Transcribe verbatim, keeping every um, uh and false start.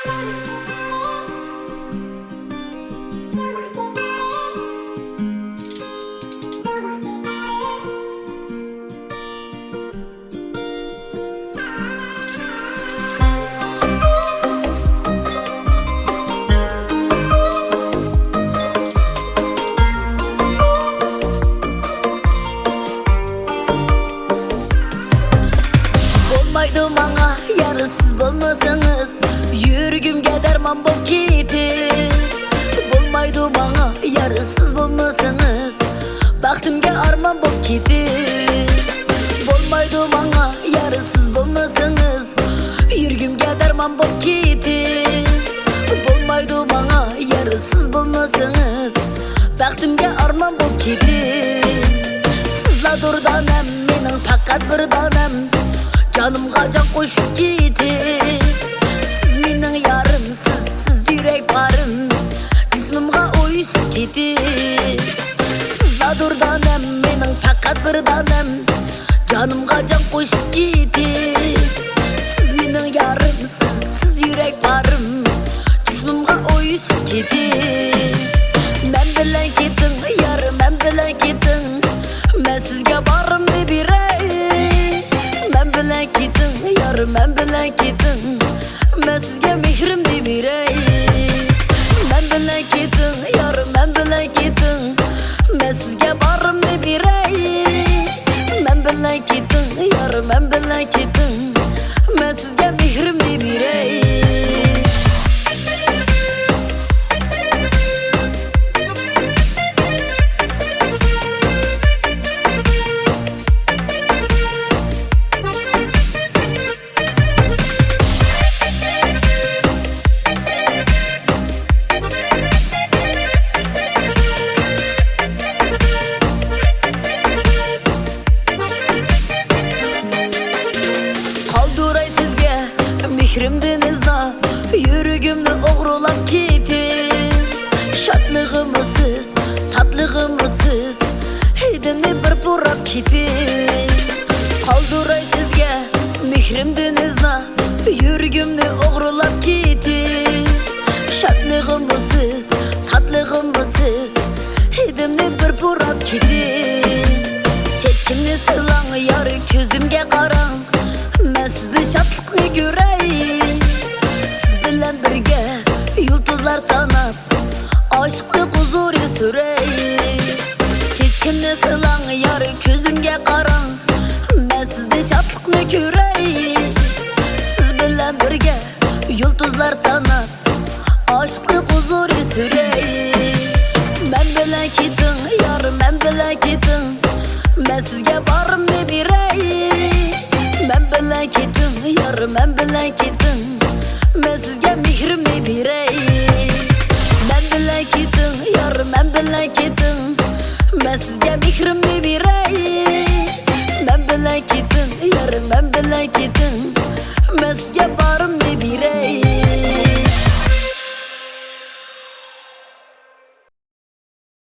بولمايدۇ ماڭا يار سىز بولمىسىڭىز، يۈرىكىمگە دەرمان بولۇپ كېتىڭ. بولمايدۇ ماڭا يار سىز بولمىسىڭىز، بەختىمگە ئارمان بولۇپ كېتىڭ. بولمايدۇ ماڭا يار سىز بولمىسىڭىز، يۈرىكىمگە دەرمان بولۇپ كېتىڭ. بولمايدۇ ماڭا يار سىز بولمىسىڭىز، بەختىمگە ئارمان بولۇپ كېتىڭ. سىزلا دۇردانەم، مېنىڭ پەقەت بىر دانەم، جانىمغا جان قوشۇپ كېتىڭ. سىز مېنىڭ يارىم، سىز، سىز يۈرەك پارىم، جىسمىمغا ئويۇشۇپ كېتىڭ. سىزلا دۇردانەم، مېنىڭ پەقەت بىر دانەم، جانىمغا جان قوشۇپ كېتىڭ. سىز مېنىڭ يارىم، سىز، سىز يۈرەك پارىم، جىسمىمغا ئويۇشۇپ كېتىڭ. مەن بىلەن كېتىڭ، يار، مەن بىلەن كېتىڭ، مەن سىزگە بارىمنى بېرەي. مەن بىلەن كېتىڭ، يار، مەن بىلەن كېتىڭ، مەن سىزگە مېھرىمنى بېرەي. مەن بىلەن كېتىڭ، يار، مەن بىلەن كېتىڭ، مەن سىزگە بارىمنى بېرەي. مەن بىلەن كېتىڭ، يار، مەن بىلەن كېتىڭ، مەن سىزگە مېھرىمنى بېرەي. قالدۇراي سىزگە مېھرىمدىن ئىزنا، يۈرىكىمنى ئوغرىلاپ كېتىڭ. شادلىقىممۇ سىز، تاتلىقىممۇ سىز، ھىدىمنى بىر پۇراپ كېتىڭ. قالدۇراي سىزگە مېھرىمدىن ئىزنا، يۈرىكىمنى ئوغرىلاپ كېتىڭ. شادلىقىممۇ سىز، تاتلىقىممۇ سىز، ھىدىمنى بىر پۇراپ كېتىڭ. چېچىمنى سىلاڭ يار، كۆزۈمگە قاراڭ، مەن سىزدىن شادلىقنى كۆرەي. سىز بىلەن بىرگە يۇلتۇزلار ساناپ، ئاشىقلىق ھۇزۇرى سۈرەي. چېچىمنى سىلاڭ يار، كۆزۈمگە قاراڭ، مەن سىزدىن شادلىقنى كۆرەي. سىز بىلەن بىرگە يۇلتۇزلار ساناپ، ئاشىقلىق ھۇزۇرى سۈرەي. مەن بىلەن كېتىڭ يار، مەن بىلەن كېتىڭ، مەن سىزگە بارىمنى بېرەي. مەن بىلەن كېتىڭ يار، مەن بىلەن كېتىڭ، مەن سىزگە مېھرىمنى بېرەي. مەن بىلەن كېتىڭ يار، مەن بىلەن كېتىڭ، مەن سىزگە مېھرىمنى بېرەي. مەن بىلەن كېتىڭ يار، مەن بىلەن كېتىڭ، مەن سىزگە بارىمنى بېرەي.